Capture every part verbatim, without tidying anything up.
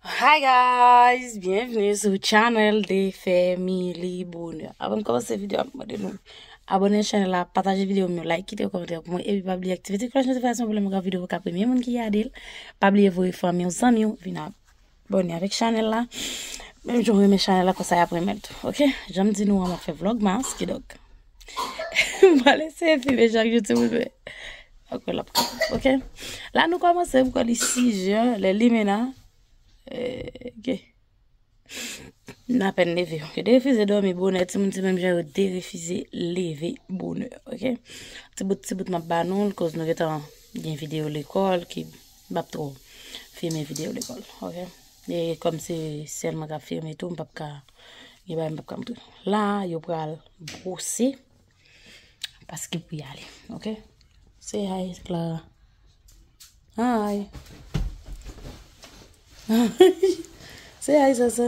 Hi guys, byenvni sou channel de Family Bonheur. Avan m kòmanse videyo a, m mande nou abòne channel la, pataje videyo m yo, like, kite yon kòmantè pou mwen, epi pa bliye aktive ti klòch notifikasyon pou lè m gen videyo pou ka premye moun ki gade l. Pa bliye voye fanmi w, zanmi w vin abòne avèk channel la. Menm jan w renmen channel la, konsa y ap renmen l tou, oke? Jan m di nou an, m ap fè vlogmas, kidonk m pral eseye filme chak jou, timoun, men ankò l ap, oke? La nou kòmanse, m kwè li sizè, lè li mena, eh, oke. M apèn leve. Yo derefize dòmi bonè, timoun, se menm jan yo derefize leve bonè, oke? Ti bout, ti bout m ap ba nou l, koz nou gentan gen videyo lekòl ki m p ap twò filme videyo lekòl, oke? E kòm se sèl mwen k ap filme tou, m p ap ka, gen bagay m p ap ka montre. La, yo pral bwose. Paske pou y ale, oke? Say hi, Clara. Hi. Say hi, Sasa.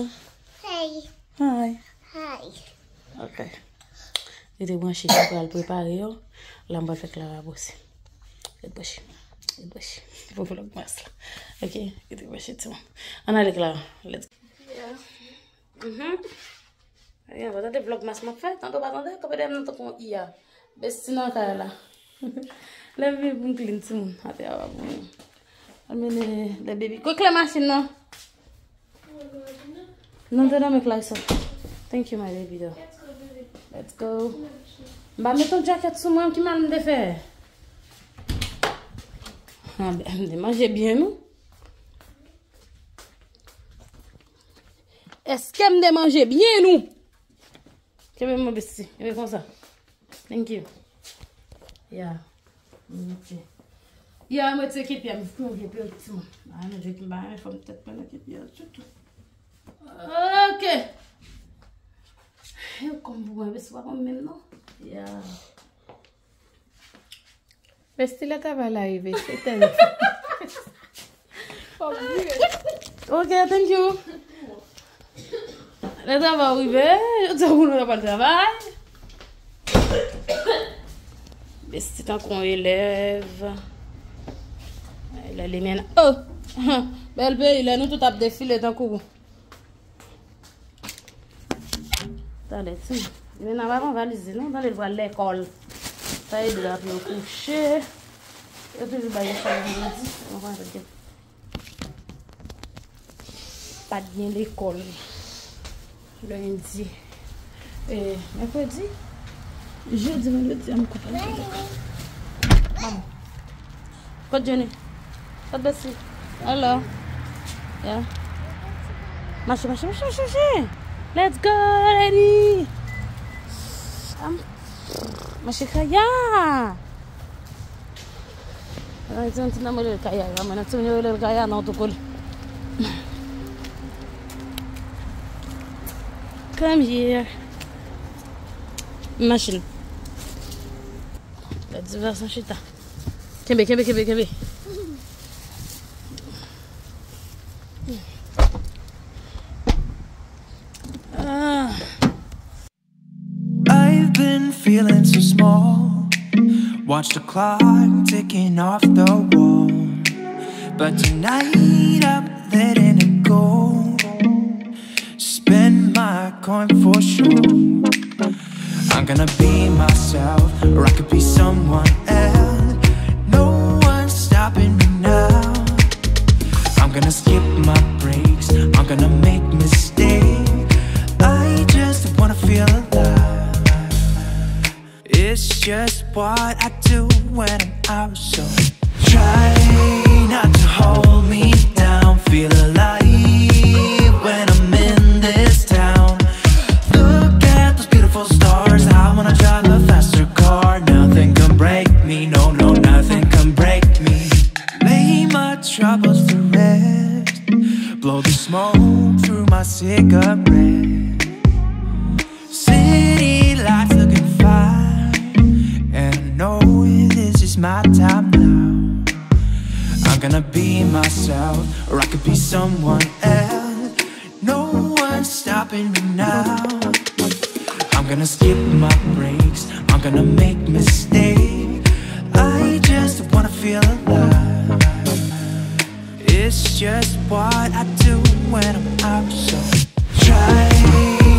Hey. Hi. Hi. Oke. Rete branche, nou pral prepare yo. La, m pral fè Clara bwose. Rete branche. Rete branche. Pou vlogmas la. Oke? Rete branche, timoun. Ann ale, Clara. Let's go. Yeah. Mhm. Ayan, w tande vlogmas m ap fè? Tande w pa tande? Kanpe dèyè m nan tankou yon iya. Besti nan kay la. Lè m vini pou m clean timoun. Atè a pa pou mwen. Al mennen lè baby. Kote kle machin nan? Non, te nan men Clarissa. Thank you, my baby, though. Let's go. M pa met yon jakèt sou mwen, ki mal m te fè? Ah, ben, m te manje byen, non? Èske m te manje byen, non? Kenbe mwen, besti. Kenbe konsa. Thank you. Ya. Ok. Ya, mwen te kite m pou vye perik, timoun. Ah, mwen di m pa renmen fòm tèt mwen nan kite a ditou. Ok. Yo kòm pou mwen, besti, pa konn menm non. Ya. Besti, lè travay la rive, se tèl. Ok, thank you. Lè travay rive, yo di moun yo pral travay. Besti tankou yon elèv. Lè li men, oh! Bèl peyi, lè nou tout ap defile tankou Talè, ti. Men nan pa pran valiz li, non, tande l pral lekòl. Sa ede l apre l kouche. Yo toujou bay lekòl vandredi. Mwen pa gen. Pa t gen lekòl. Lendi. E, mèkredi. Jedi, vandredi, a m konprann. Manman. Kot Jenny? Kot Bessie? Hello. Yeah. Mache, mache, mache, mache, mache. Let's go, lady. Am, mache kaya. Ay, ti, ti nan mwen rele kaya, la, mwen, ti, mwen rele kaya, non, tou kole. Come here. Machin. Let's go, chita. Kenbe, kenbe, kenbe, kenbe. Ah. I've been feeling so small. Watch the clock ticking off the wall. But tonight I'm letting it go. Spend my coin for sure. I'm gonna be myself, or I could be someone else. No one's stopping me now. I'm gonna skip my breaks, I'm gonna make mistakes. I just wanna feel alive. It's just what I do when I'm out, so try not to hold me down. Feel alive when I'm in this town. Look at those beautiful stars. I wanna drive a faster car. Nothing can break me, no, no, nothing can break me. Lay my troubles to rest. Blow the smoke through my cigarette. City lights looking fine, and I know this is my time now. I'm gonna be myself, or I could be someone else. No one's stopping me now. I'm gonna skip my breaks, I'm gonna make mistakes. I just wanna feel alive. It's just what I do when I'm out, so try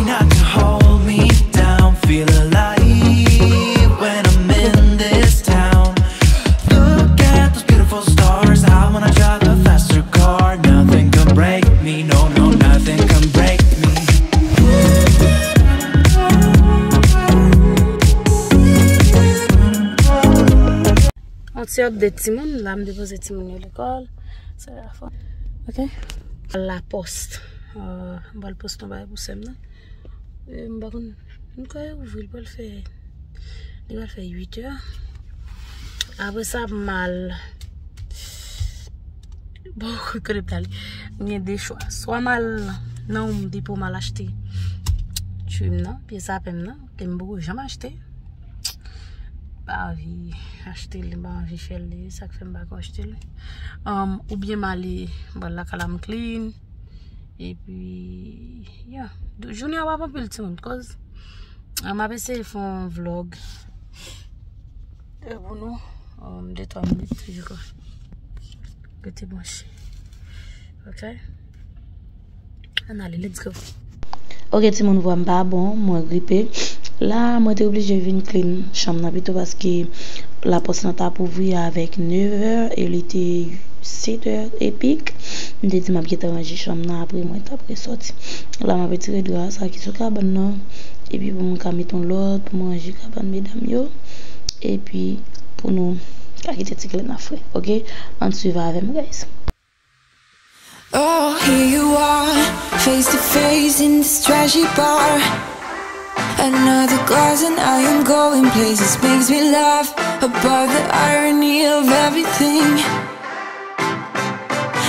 not to hold me down. Feel alive when I'm in this town. Look at those beautiful stars. I wanna drive a faster car. Nothing can break me. No, no, nothing can break me. On ti update timoun, la m depoze timoun yo lekòl. Se la fò. Ok. La post. Euh, m pral poste yon bagay pou sè m nan. Euh, m pa konn, m kwè ouvri l pral fè, li pral fè uit è. Apre sa, m al. Bon, kote m t ale. M gen de chwa. Swa m al nan Home Depot, m al achte trim nan, pye sapen m nan, ke m poko janm achte. Pa anvi achte l, m pa anvi fè l, sa k fè m pa ko achte l. Um, oubyen m ale, m pral lakay la, m clean. Epi, yeah. Jounen an p ap anpil timoun, koz, ah, m ap eseye fè yon vlog. E pou nou, um, de twa minit, je crois. Rete branche. Ok? Ann ale, let's go. Ok, timoun, vwa m pa bon, mwen gripe. La, mwen te oblije vin clean chanm nan pito paske lapòs lan t ap ouvri avèk nèf è e li te sèt è epik. M te di m ap gentan ranje chanm nan apre mwen t ap resòti. La, m ap retire dra sa ki sou kabann nan. Epi pou mwen ka met yon lòt, pou mwen ranje kabann medam yo. Epi pou nou ka kite ti clean nan fre, ok? Ann swiv avè m, guys. Oh, here you are, face to face in this trashy bar. Another glass and I am going places. Makes me laugh about the irony of everything.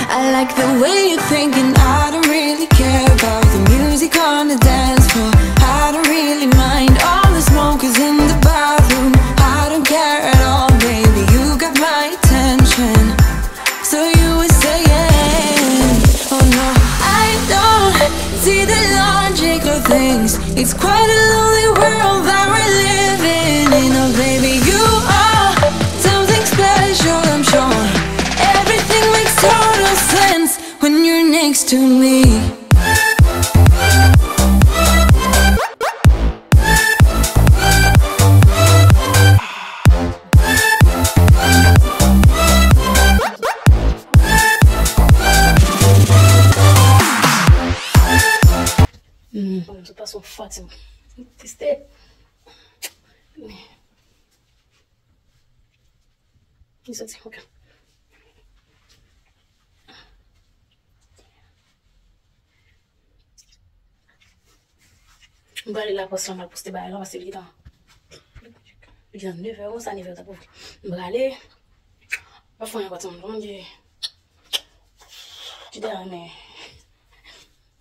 I like the way you're thinking. I don't really care about the music on the dance floor. I don't really mind all the smokers in the bathroom. I don't care at all, baby. You got my attention. So you were saying, oh no, I don't see the logic of things. It's quite a lonely world that we're living in. Oh baby, you are something special, I'm sure. Everything makes total sense when you're next to me. Bon, m sot pase yon fwa, timoun. M triste. Men, li soti, ok. M prale lapòs lan, m al poste bagay lan, paske li gentan, li gentan nèf è konsa, nèf è t ap ouvri. M prale, m pa fè anyen ankò, timoun. Kòman di, ki te renmen.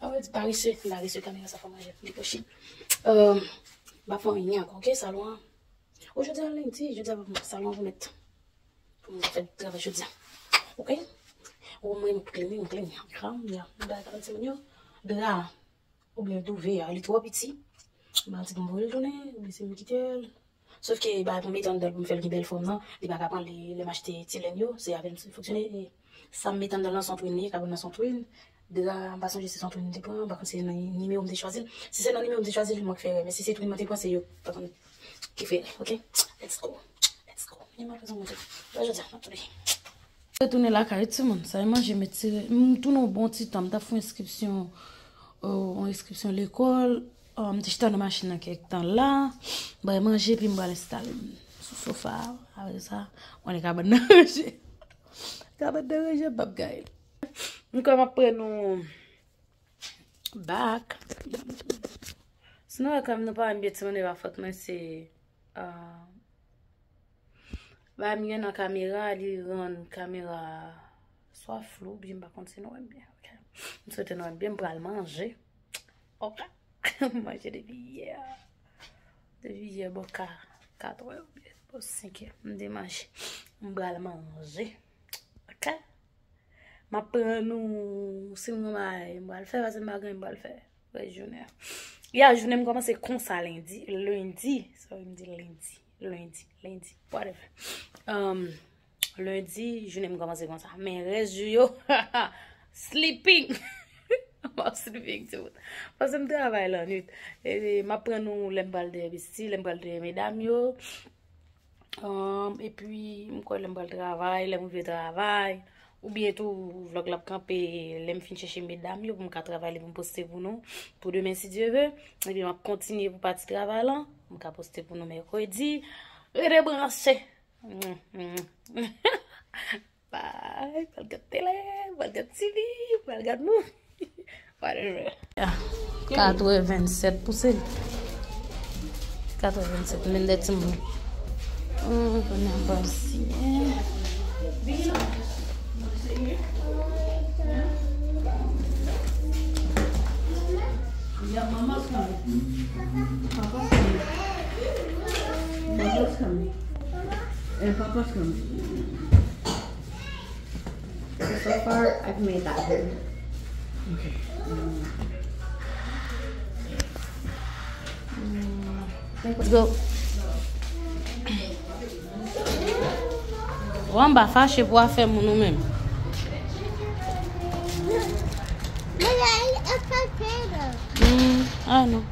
An vre di parese, parese kamera sa fè manje, li pochi. Euh, m pa fè anyen ankò, ok, salon an. O, jodi a lendi, jodi a salon an pou mèt. Pou mwen fè travay jodi a. Ok? Ou mwen m clean, m clean. Kram, ya. M bay kabann timoun yo. Dra. Oubyen douve a, li twò piti. M pa di pou m voye l tounen, oubyen se m kite l. Sof ke bagay pou m mete anndan l pou m fè l gen bèl fòm nan, li pa ka pran li, lè m achte ti lenn yo, se avè l m fonksyone. E sa m mete anndan l lan se yon twin li ye, kabann nan se yon twin. Dra, m pa sonje si se yon twin m te pran, m pa konn si se nan nimewo m te chwazi l. Si se nan nimewo m te chwazi l, mwen k fè erè. Men si se twin mwen te pran, se yo, pa konn ki fè erè, ok? Let's go. Let's go. Vini m al fè sa manje. Jodi a, m ap tounen. Retounen lakay timoun, sa e manje m retire. M tounen yon bon ti tan, m t ap fè yon enskripsyon, euh, yon enskripsyon lekòl. Euh, m te chita nan machin nan kèk tan la. M bay manje, epi m pral enstale m sou sofa a. Apre sa, mwen kabann nan ranje. Kabann nan ranje, m p ap gaye l. M kwè m ap pran nou back. Si nou wè kòm nou pa wè m byen timoun, e pa fòt mwen, se, euh, bagay m gen nan kamera, li rann kamera swa flou, oubyen m pa konn si nou wè m byen, ok? M swete nou wè m byen, m pral manje. Ok? M manje depi yè. Depi yè bò ka, kat è oubyen bò senk è, m te manje. M pral manje. Ok? M ap pran nou, si m gen bagay m pral fè, paske m pa gen m pral fè rès jounen an. Ya, jounen m kòmanse konsa lendi, lendi, sorry, m di lendi, lendi, lendi, whatever. Um, lendi, jounen m kòmanse konsa. Men rès jou yo, sleeping. Efektivman. Paske m travay lannwit. E, m ap pran nou lè m pral dèyè besti, lè m pral dèyè medam yo. Um, epi, m kwè lè m pral travay, lè m rive travay, oubyen tou, vlòg la ap kanpe, lè m fin chèche medam yo pou m ka travay li pou m poste pou nou, pou demen, si Dye ve. Epi, m ap kontinye pou pati travay lan, m ka poste pou nou mèkredi. Rete branche. Bye. Pral gad tele, pral gad T V, pral gad nou. Whatever. Katrevennsèt pou se li. Katrevennsèt, men de timoun. Hmm, kounye a m pral siyen. Yeah, mama's coming. Papa's coming. Mama's coming. And papa's coming. So, so far, I've made that good. Okay. Let's go. Ou anba fache pou afè moun ou menm. Mm, ah non.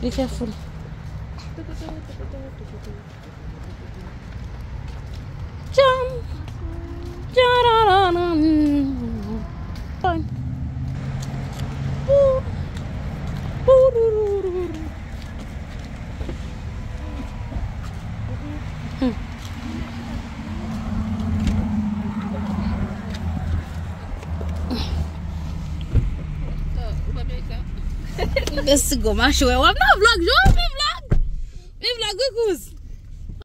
Be careful. Tchan! Tcharararam! Tchan! Pou! Pou-rou-rou-rou-rou! Hmm. Besti gwo mache, wè, w ap nan vlog, Jovi.